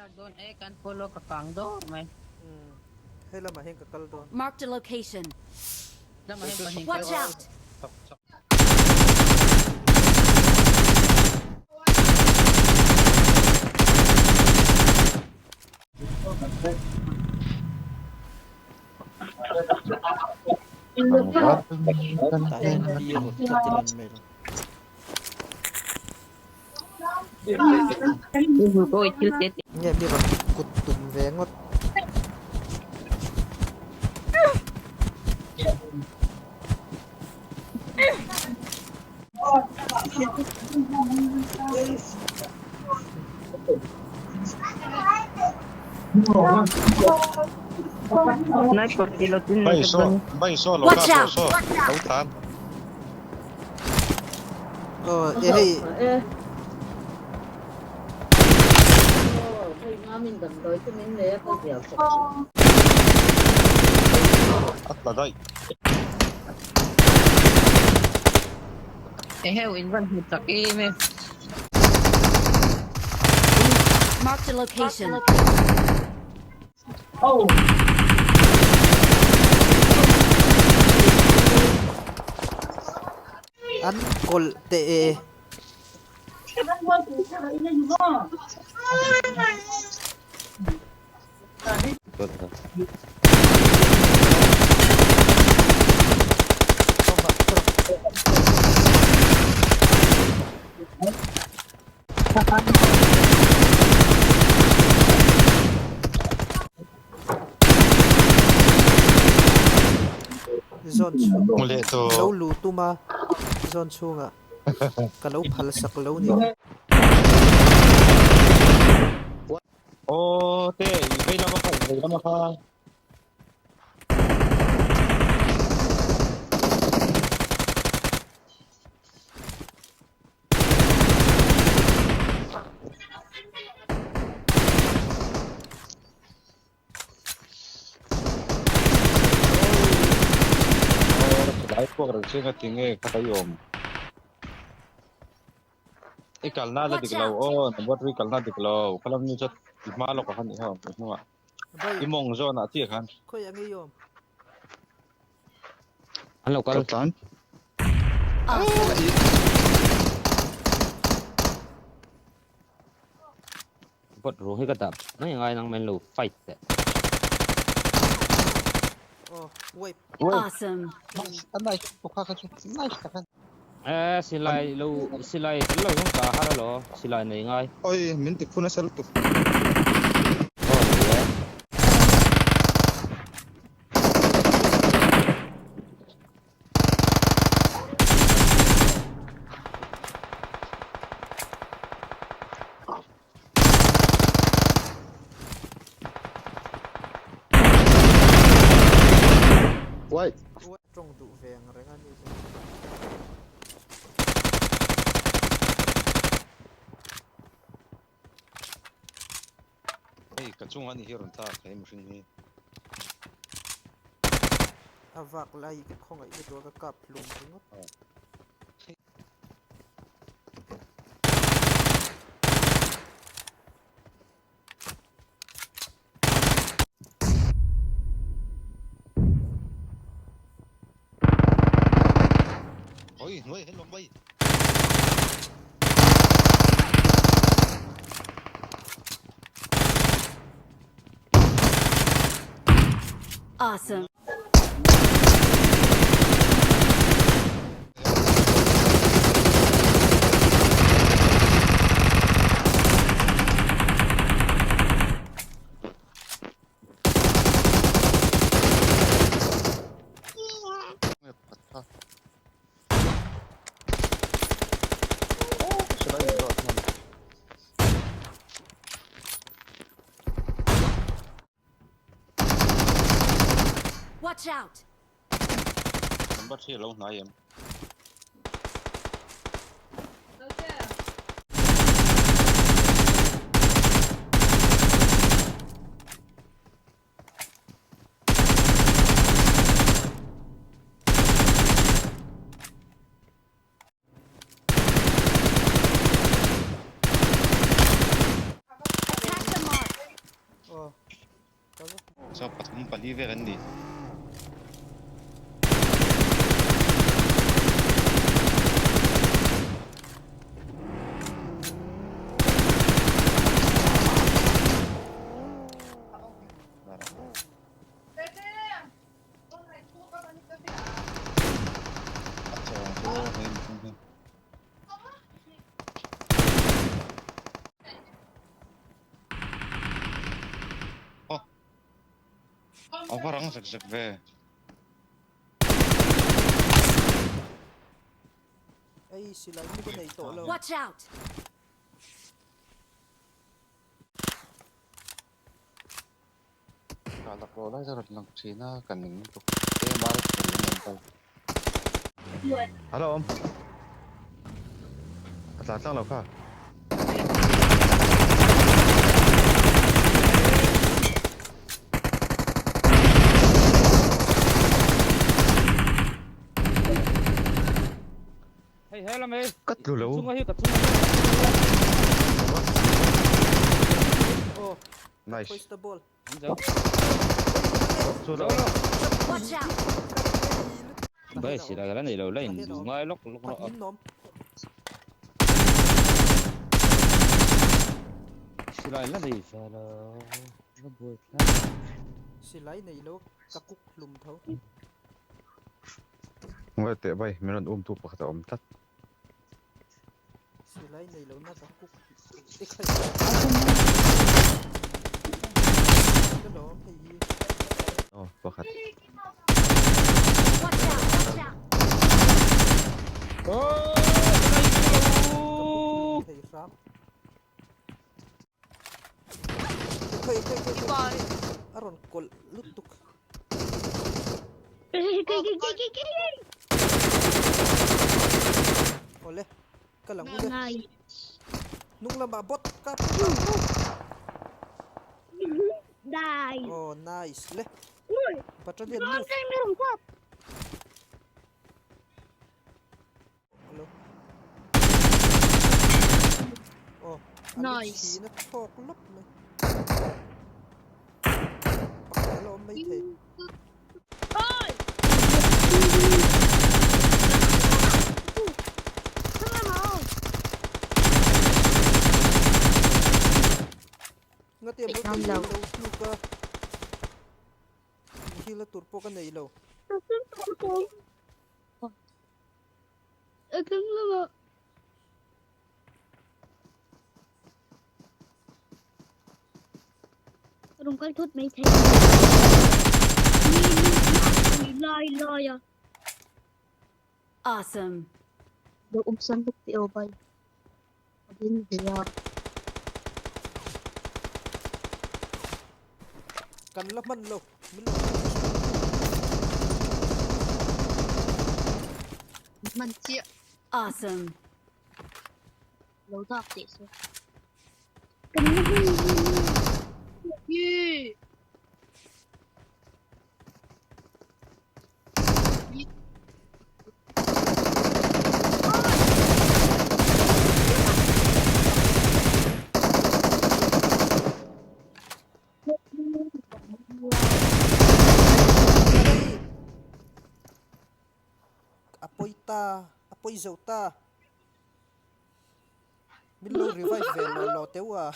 lak dawn e kan follow ka kang dawr mai. Umm hei lamah hian ka kal dawn. Marked a location. Lamah hian pahnih Watch out! Tah hian mi rawn tla tel an mai lo. Nge mi rawn kut tum ve ngawt. Bay saw bay saw lo Watch ka out! saw lo tlan. Aw e hei. A tla daih. Eheu in van hmu chak em e. Marked a location. An kawlh teh e. Zawn chhung lo lu tum a zawn chhungah ka lo phal sak lo ni. Aw te i vei lama kha i vei lama kha. Aw lai pawh reng che nga tinge kha ta i awm. I kalna la dik lo aw number three kalna dik lo khalam nu chu i hma lawkah khan i awm i hnungah i mawng zawnah chiah khan. Khawi ang i awm? An lo kal. Ka tlan. Bot ruang hi ka dah mai angai nang men lo fight teh. Oh, wipe. Awesome. Nice kha kha chu nice tak an. Eh silai lo silai tel lo hian ka har alo silai nei ngai. Oi min ti phu nasa lutuk. Aw ni e. Wai. Tawng duh ve ang reng a ni chu. Hei ka chungah ni hi rawn thlak he mihring hi. A vak lai ka khawngaih lutuk a ka kap hlum ringawt. Oi, hnuai hello mai. Awesome. Watch out! Number 3 lo hnai em. Attack the mark! Pathum pali vel an ni. A va rang zek zek ve. Ei silai mu ka nei tawh lo. Watch out! Ka lak lo lai zarat lang thin a ka ning lutuk em a Hello awm. A tlan tlang lo kha. Hei he lam hei. Ka tlu lo. Chunga hi ka chunga. Oh, Nice. hoist the ball. Zo. Chu Zo lo. lo. Watch out! Bai silai la nei lo la in ngai lok lok ro. Pahnih nawm. Silai la nei ve lo. La buai thla. Silai nei lo ka kuk hlum tho. Ngai teh bai min rawn um tu pakhat a awm tlat. Silai nei lo na ka kuk i khai. Ka lawm hei hi. Aw pakhat. Watch out! Watch out! Oh, Ka kuk hlum thei hram. Khai khai khai khai. A rawn kawlh lutuk. Awle ka lang ule. Nung lamah bot kap. Oh nice le. Battalion move. Hello. Oh, Nice. Na thawk lawp mai. Pakhat a la awm mai thei. Nga tiam lo lo tluk a. Hil a tur pawh ka nei lo. Rung kal thut mai thei. Lai lai a. Awesome. Lo umsan buk ti o bay. Adin dia. Kan la man lo. Min lo. Man chia. Awesome. Lo dak te so. Kan la man. Ye. Apoy ta. Apoy zo ta. Min lo revive ve lo lo teu a.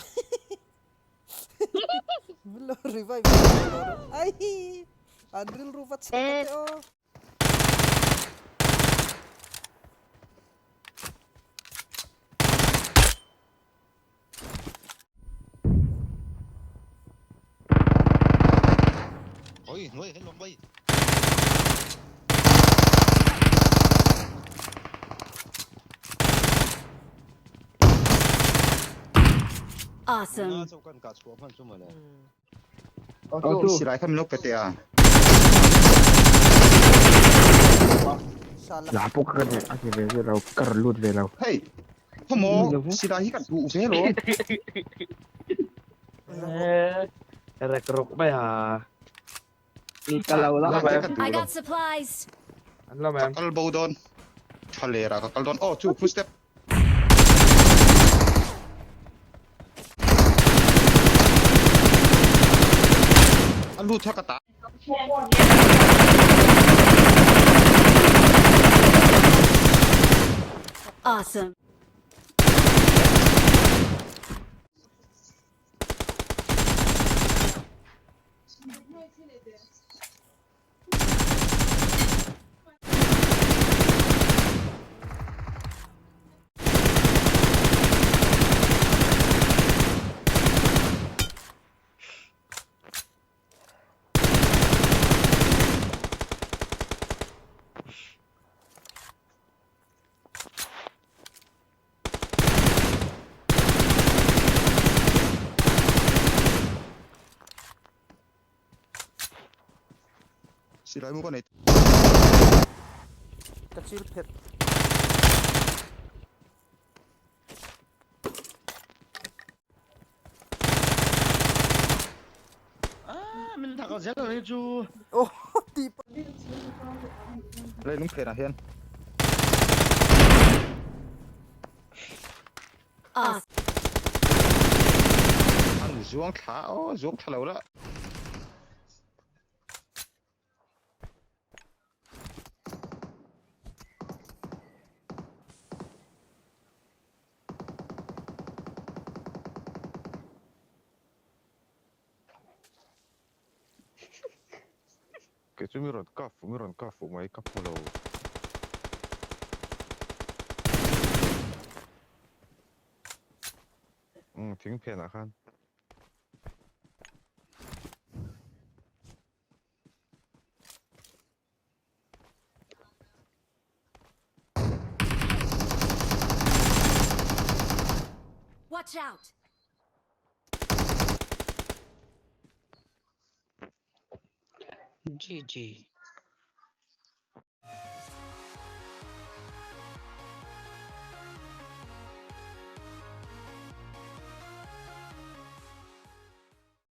Min lo revive ve lo lo. Ai. Unreal ruvat sa te o. Ôi, nuôi hết lòng bay. Awesome. Châu cần cả chúa phân chung mà này. Aw silai kha min lo pe teh a. Sala. Là pok ka ne a ti ve ve lo kar lut ve lo. Hey. Thamo silai hi kan duh ve lo. Rek rok bai ha. Silai kan duh I lo. got supplies. An lo ma'am. Kal bo dawn. Tha lera ka kal dawn. Oh chu footstep. A lut kha ka ta. Awesome. Silai mu ka nei. Ka chil phet. Min thak zel ani chu. Oh, ti pa. Lei lung phenah hian. Awesome. An zuang thla aw zuang thla lo la. Kei chu mi rawn kap fuh mi rawn kap fuh mai ka hmu lo. Umm thing phenah khan. Watch out! GG.